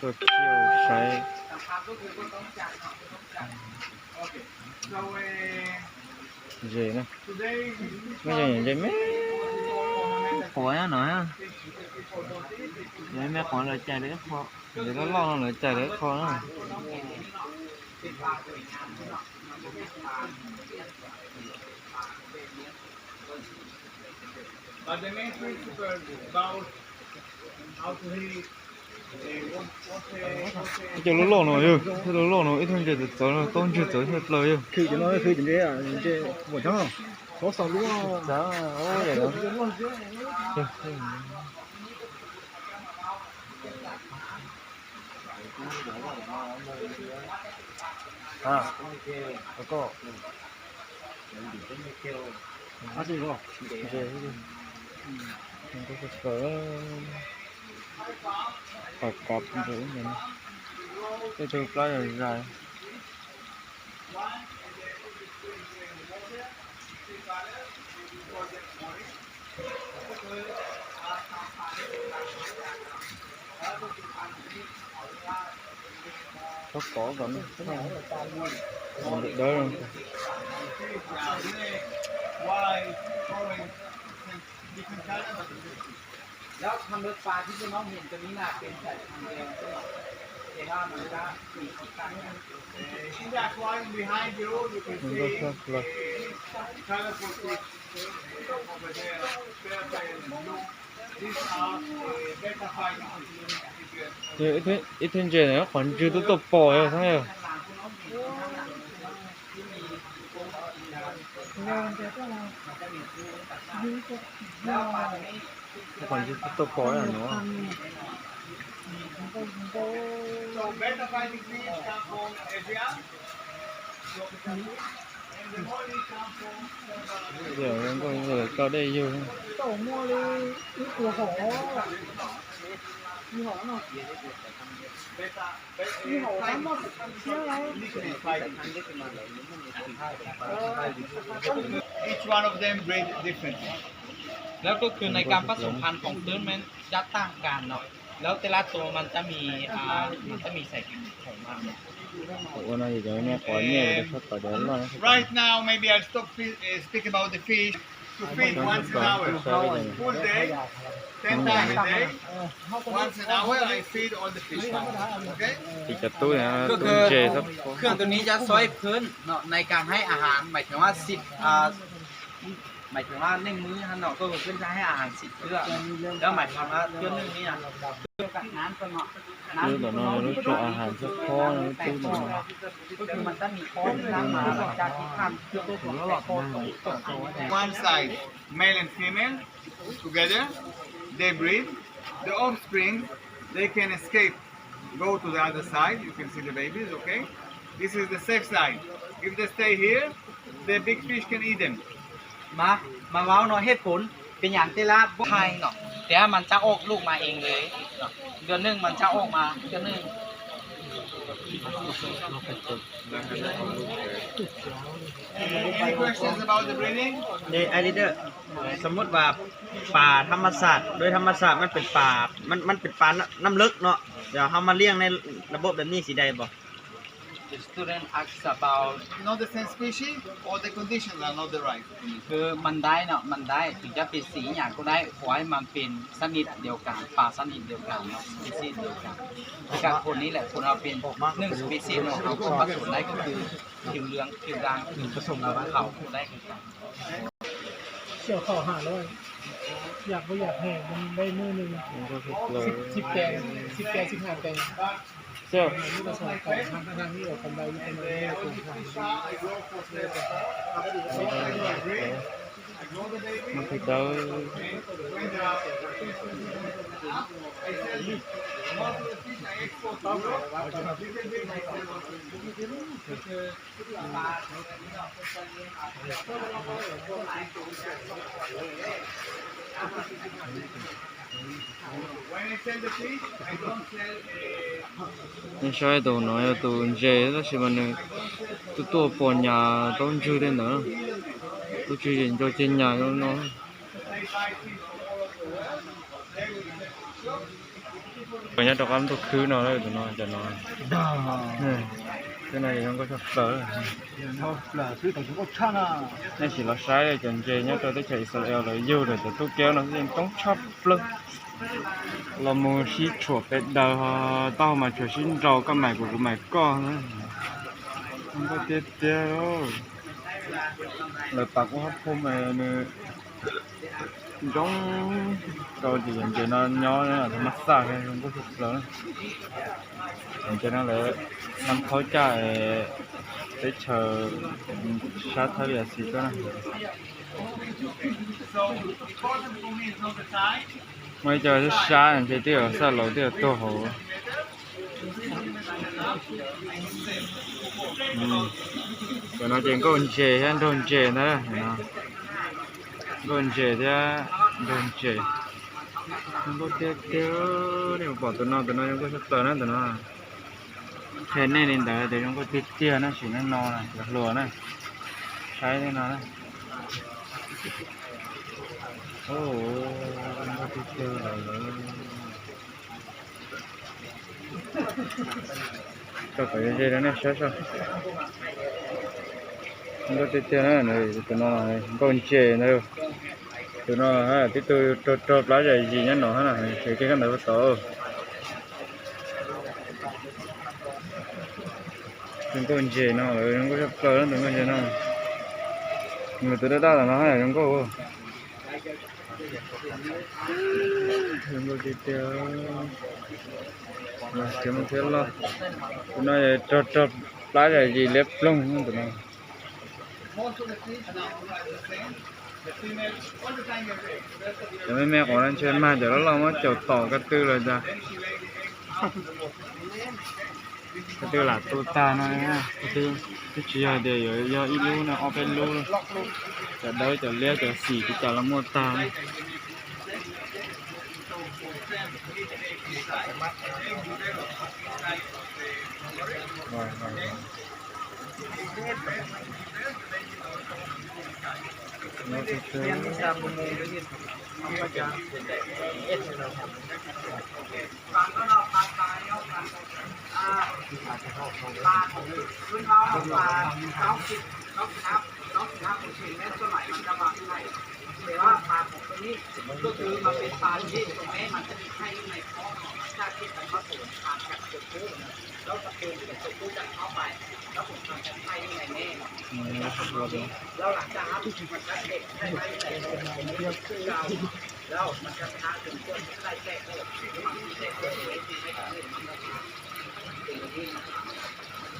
Tuaj saib ze na. Muaj ze me quav no, me quav lawv cais lawv ib qho, lawv loj loj no lawv cais lawv ib qho na. Cov loj loj no yog, cov loj loj no ib thaj ntses txawv txawv no, tau ntses txawv tshaj plaws yog. Khwv cov no, khwv cov ntses, ntses muam tshab, xov xaus lub txawv. Qhov kov ntawd, tej tug plaub zais. Tau kov kom nws dawb. แล้วทางรถไฟที่พี่น้องเห็นตัวนี้นะเป็นสายทางเดียวใช่ไหมแต่ว่ามันก็มีข้างกัน In the aquarium behind you, you can see colorful fish over there, purple and blue. These are uh, betta fighting fish. Ib thaj ntses no qhov ntswg twb tuaj pom yog xab yog. Qhov ntswg twb tuaj pom no. Nkauj nkauj kau dej yug. Each one of them breed differently. แล้วก็คือในการผสมพันธุ์ของคลื่นมันจะต่างกันเนาะ แล้วแต่ละตัวมันจะมีอ่ามันจะมีสายพันธุ์ของมัน Ua no yog cov me quav nyiaj sab tom cov loj. Right now, maybe I'll stop fe- uh, speak about the fish. To feed once an hour. Full day, ten times a day. Once an hour, I feed all the fish. Okay? Ces cov tub, tub ntses xab phob. เครื่องตัวนี้จะช่วยเพิ่มเนาะในการให้อาหาร หมายถึงว่าสิบอ่า หมายถึงว่าหนึ่งมื้อนะเนาะ ก็คือเพิ่นจะให้อาหารสิบเทื่อ แล้วหมายความว่าเทื่อหนึ่งนี่นะ Lub tom no yog lub tsua a has xab phob no, lub tub tom no. ก็คือมันจะมีข้อที่ตั้งมาหลังจากที่ผ่านเครื่องของแต่ข้อสอง One side, male and female, together, they breed. The offspring, they can escape, go to the other side. You can see the babies, okay? This is the safe side. If they stay here, the big fish can eat them. มา มาเว้าเนาะ เหตุผลเป็นหยังแต่ละบ่ไข่เนาะ แต่ว่ามันจะออกลูกมาเองเลยเนาะ เดือนหนึ่งมันจะออกมาเดือนหนึ่ง Any questions about the breeding? นี่ไอ้ลีเดอร์ สมมุติว่าปลาธรรมชาติ โดยธรรมชาติมันเป็นปลา มันมันเป็นปลาน้ำเลิกเนาะ เดี๋ยวเฮามาเลี้ยงในระบบแบบนี้สิได้บ่ The student asks about Not the same species, or the conditions are not the right. คือมันได้เนาะ มันได้ ถึงจะเป็นสีอย่างก็ได้ ขอให้มันเป็นชนิดเดียวกัน ปลาชนิดเดียวกันเนาะ species เดียวกัน คือการคนนี้แหละ คนเอาเป็นหนึ่ง species เนาะ เอาผสมได้ก็คือผิวเหลือง ผิวด่าง ผิวขาวได้คือกัน เสี่ยวเขาหาร้อย อยากบ่อยากแห่มันได้มื้อหนึ่ง สิบ สิบแปด สิบแปด สิบห้าแปด เสี่ยว มันก็สองแปด ทางทางนี้ออกกำไรอยู่ประมาณนี้ มันคือเจ้า Most of the fish I export to Europe. Nej saib tus no yog tus ntses tab sis mas nws tuaj tuaj pos nyas taub ntswg tej ntawd. Lub tswv yim nco ceg nyas no. Nyob rau qab ntuj khwb no, tus no, cov no, tej no zoo nkauj tshaj plaws. Nej sim los saib cov ntses nyob rau teb chaws Israel lawv yug rau cov tub kev no yeej coob tshaj plaws. Los mus sib tshuam pes daws, taub hau mas tshuam sib nraus, koj mais kuv, kuv mais koj. Zoo nkauj tiag tiag. Lawv pas kuj hab phu mas nws zoo rau ces ntses no nyob mab xaj zoo nkauj tshaj plaws. Ntses no lawv nab thaub caj teb chaws sab thawb li xis xwb na. Muaj ib co sab sab ntses twb yog xaj laus twb yog tuag hauv. Cov no ces nkauj ntses thiab nraug ntses ntag. Nkauj ntses thiab nraug ntses. Zoo nkauj tiag tiag. Nej pom tus no, tus no zoo nkauj tshaj plaws na tus no. Qhia nej li ntawd tias zoo nkauj tiag tiag na, sim neej no cov hluas na, saib no na. Zoo nkauj tiag tiag lawm. Tso kom ze rau nej saib soj. Zoo nkauj tiag tiag na, tus no nkauj ntses ntag. Tus no tib tug rog rog plab zam zis nyob no hab na, ces kiag koj ntawd puas tau. Tus nkauj ntses no lawm zoo nkauj tshaj plaws tus nkauj ntses no. Nws tus daj daj los no zoo nkauj. Zoo nkauj tiag tiag. Khiav mus khiav los. Tus no rog rog plab zam zis liab ploog tus no. Cov me me qhov no ntshe mag cov loj loj muab caum tom ko tw los cas. Ko tw lam tu tag no, twb tsis yog tias yuav yog ib lub no, ob peb lub. Cov dawb cov liab cov xim tsis cas los muaj tag.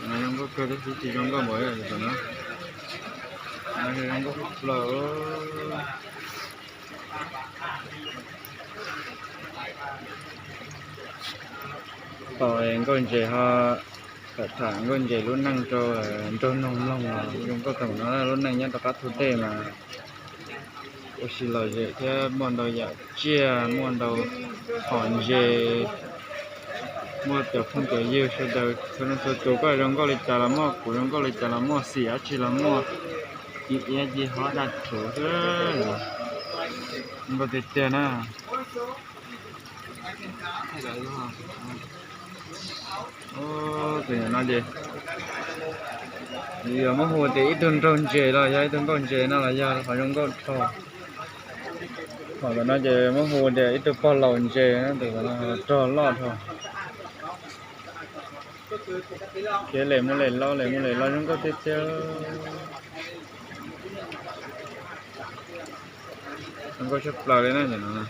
Zoo nkauj kawg tab sis tsis zoo nkauj npaum li tom no. Zoo nkauj plaws. Tom nkauj ntses ho tham tham nkauj ntses lub neej rau nraug noog mloog, zoo nkauj thaum no lub neej nyob rau qab thu dej mas ua si lom zem thiab muaj ntau yam tsiaj, muaj ntau hom ntses, muaj cov phooj cov ywg sawv daws txhua leej txhua tus, koj zoo nkauj li cas los muaj, kuv zoo nkauj li cas los muaj, xim dab tsi los muaj, ci iab ci hob daj rhuv xwb. Zoo nkauj tiag tiag na. Tus no ces yog muab hu tias ib tug nraug ntses los yog ib tug nkauj ntses no los yog qhov zoo nkauj dhau. Ho tom no ces muab hu tias ib tug pog laus ntses, tus no rog loj dhau. Khiav lem mus lem los lem mus lem los zoo nkauj tiag tiag. Zoo nkauj tshaj plaws li na.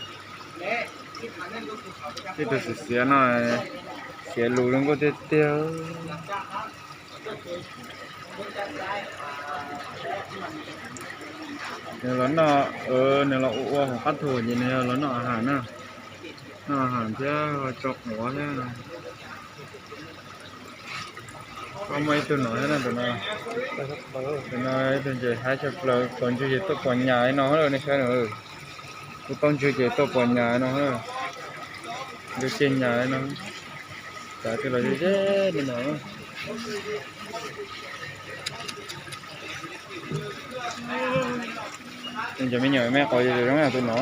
Tej tug xiav xiav no, xiav lus zoo nkauj tiag tiag. Nws los noj, nws los ua ua hauv qab thu ces nws yog los noj a has na, noj a has thiab tso quav thiab. Koj muaj ib tug no thiab na, tus no, tus no ib tug ntses haib tshaj plaws, pos ntswg ces tuaj pos nyas li no, nej saib no, kuv taub ntswg ces tuaj pos nyas li no. Ntsuag ceg nyas no, cas twb los ze ze li no. Cov me nyuam me qos zoo yam tus no,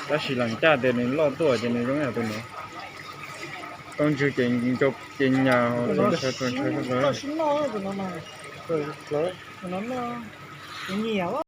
tab sis leem caj tias nws loj tuaj ces nws zoo yam tus no. Tau ntswg ces ntsuag ceg nyas, tau ntshaw tau ntshaw tau ntshaw.